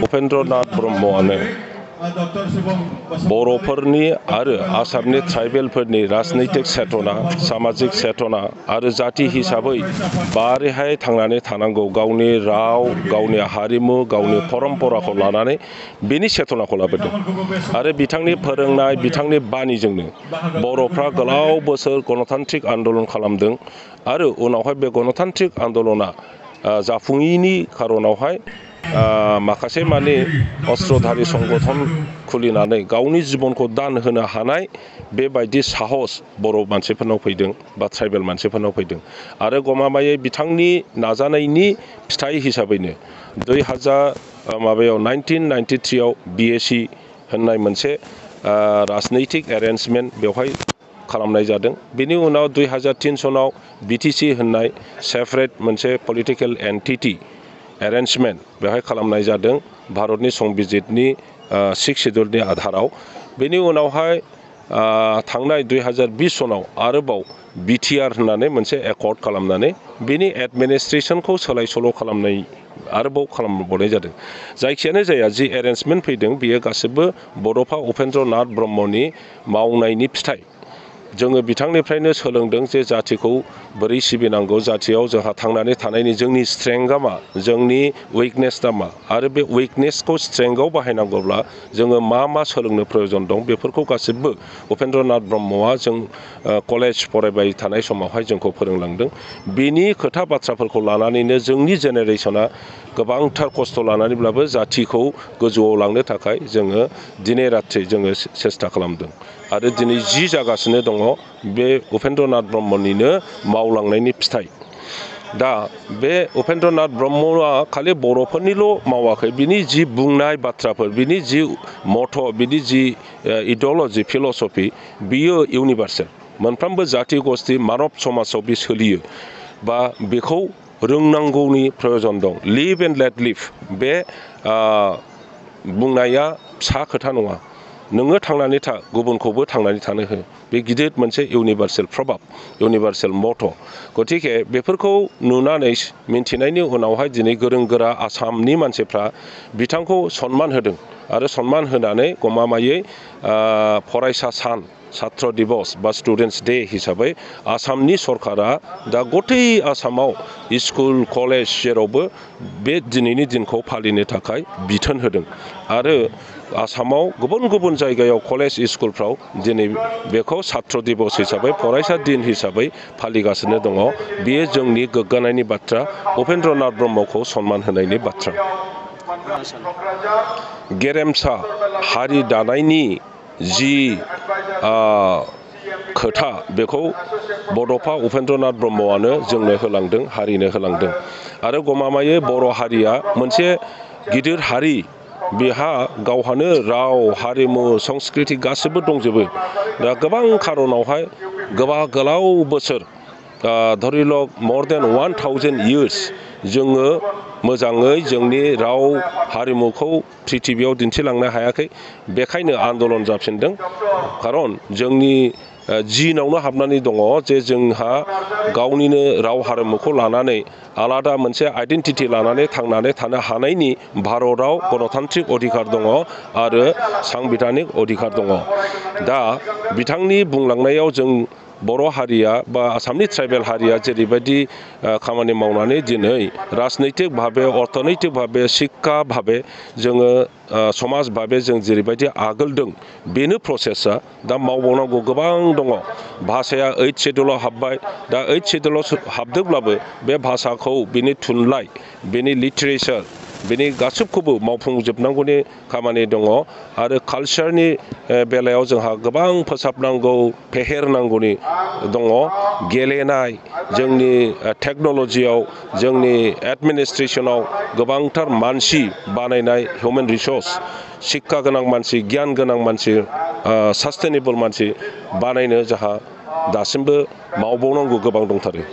उपेन्द्रनाथ ब्रह्मआनो बर'फोरनि आरो आसामनि ट्राइबेलफोरनि राजनैतिक चेतना, सामाजिक चेतना आरो जाति हिसाबै माबोरैहाय थांनानै थानांगौ, गावनि राव, गावनि हारिमु, गावनि परम्पराखौ लानानै बेनि चेतनाखौ लाबोदों। आरो बिथांनि फोरोंनाय, बिथांनि बाणीजोंनो बर'फ्रा गोलाव बोसोर गणतान्त्रिक आन्दलन खालामदों आरो उनावहाय बे गणतान्त्रिक आन्दलना जाफुङैनि खारनावहाय माखासे माने अस्त्रधारी संगठन खुलिनानै गावनि जिबनखौ दान होनो हानाय बेबायदि साहस बर' मानसिफोरनाव फैदों बा ट्राइबेल मानसिफोरनाव फैदों। आरो गमामायै बिथांनि नाजानायनि फिथाइ हिसाबैनो 1993 आव BAC होननाय मोनसे राजनैतिक एरेन्जमेन्ट बेवहाय खालामनाय जादों। बेनि उनाव 2003 सनाव BTC होननाय सेपारेट मोनसे पलिटिकेल एन्टिटी एरेन्जमेन्ट बेवहाय खालामनाय जादों भारतनि संबिजितनि 6 शेड्युलनि आधाराव। बेनि उनावहाय थांनाय 2020 सनाव आरोबाव BTR होननानै मोनसे एकर्ड खालामनानै बेनि एडमिनिस्ट्रेसनखौ सोलाय सोल' खालामनाय आरोबाव खालामबावनाय जादों। जायखियानो जाया जि एरेन्जमेन्ट फैदों बेयो गासिबो बड'फा उपेन्द्रनाथ ब्रह्मनि मावनायनि फिथाइ। जोङो बिथांनिफ्रायनो सोलोंदों जे जातिखौ बोरै सिबिनांगौ, जातियाव जोंहा थांनानै थानायनि जोंनि स्ट्रेंथआ मा, जोंनि उइकनेसआ मा, आरो बे उइकनेसखौ स्ट्रेंथआव बाहायनांगौब्ला जोङो मा मा सोलोंनो प्रयोजन दं बेफोरखौ गासिबो उपेन्द्रनाथ ब्रह्मआ जों कलेज फरायबाय थानाय समावहाय जोंखौ फोरोंलांदों। बेनि खोथा बाथ्राफोरखौ लानानैनो जोंनि जेनेरेसना गोबांथार खस्थ' लानानैब्लाबो जातिखौ गोजौआव लांनो थाखाय जोङो दिनै रात्रि जोङो सेस्था खालामदों। आरो दिनै जि जागासिनो दङ बे उपेन्द्रनाथ ब्रह्मनिनो मावलांनायनि फिथाइ। दा बे उपेन्द्रनाथ ब्रह्मआ खालि बर'फोरनिल' मावाखै, बिनि जि बुंनाय बाथ्राफोर, बिनि जि मथ', बिनि जि इडिअल'जि, फिल'सफि, बियो इउनिभार्सेल। मोनफ्रोमबो जाति गस्थि मानब समाजाव बे सोलियो बा बेखौ रोंनांगौनि प्रयोजन दं। लिभ एन्ड लेट लिभ बे बुंनाया फिसा खोथा नङा। नोङो थांनानै था, गुबुनखौबो थांनानै थानो हो। बे गिदिर मोनसे इउनिभार्सेल प्रभाब, इउनिभार्सेल मथ'। गतिके बेफोरखौ नुनानै मिन्थिनायनि उनावहाय दिनै गोरों गोरा आसामनि मानसिफ्रा बिथांखौ सनमान होदों आरो सनमान होनानै गमामायै फरायसा सान, छात्र दिबस बा स्टुडेन्टस डे हिसाबै आसामनि सरकारा दा गथै आसामाव स्कुल, कलेज जेरावबो बे दिनैनि दिनखौ फालिनो थाखाय बिथोन होदों। आरो आसामाव गुबुन गुबुन जायगायाव कलेज स्कुलफ्राव दिनै बेखौ छात्र दिबस हिसाबै, फरायसा दिन हिसाबै फालिगासिनो दङ। बेयो जोंनि गोग्गानायनि बाथ्रा, उपेन्द्रनाथ ब्रह्मखौ सनमान होनायनि बाथ्रा। गेरेमसा हारि दानायनि जि खोथा बेखौ बड'फा उपेन्द्रनाथ ब्रह्मआनो जोंनो होलांदों, हारिनो होलांदों। आरो गमामायै बर' हारिया मोनसे गिदिर हारि, बेहा गावहानो राव, हारिमु, संस्कृति गासिबो दंजोबो। दा गोबां खारनावहाय गोलाव बोसोर धरिलक more than 1000 years जोङो मोजाङै जोंनि राव हारिमुखौ प्रिथिबियाव दिन्थिलांनो हायाखै। बेखायनो आन्दलन जाफिनदों। खारन जोंनि जिनावनो हाबनानै दङ जे जोंहा गावनिनो राव हारिमुखौ लानानै आलादा मोनसे आइडेन्टिटि लानानै थांनानै थानो हानायनि भारताव गणतान्त्रिक अधिकार दङ आरो सांबिधानिक अधिकार दङ। दा बिथांनि बुंलांनायाव जों बर' हारिया बा आसामनि ट्राइबेल हारिया जेरैबायदि खामानि मावनानै दिनै राजनैतिक भाबे, अर्थनैतिक भाबे, शिक्षा भाबे जोङो समाज भाबे जों जेरैबायदि आगोलदों, बेनो प्रसेसा। दा मावबावनांगौ गोबां दङ। भाषाया 8 शेड्युलाव हाबबाय। दा 8 शेड्युलाव हाबदोंब्लाबो बे भाषाखौ, बेनि थुनलाइ, बेनि लिटारेचार, बेनि गासैखौबो मावफुंजोबनांगौनि खामानि दङ। आरो कालचारनि बेलायाव जोंहा गोबां फोसाबनांगौ, फेहेरनांगौनि दङ। गेलेनाय, जोंनि टेक्न'लजियाव, जोंनि एडमिनिस्ट्रेसनाव गोबांथार मानसि बानायनाय, हिउमेन रिसर्स, शिक्षा गोनां मानसि, गियान गोनां मानसि, सास्टेनेबल मानसि बानायनो जोंहा दासिमबो मावबावनांगौ गोबां दंथारो।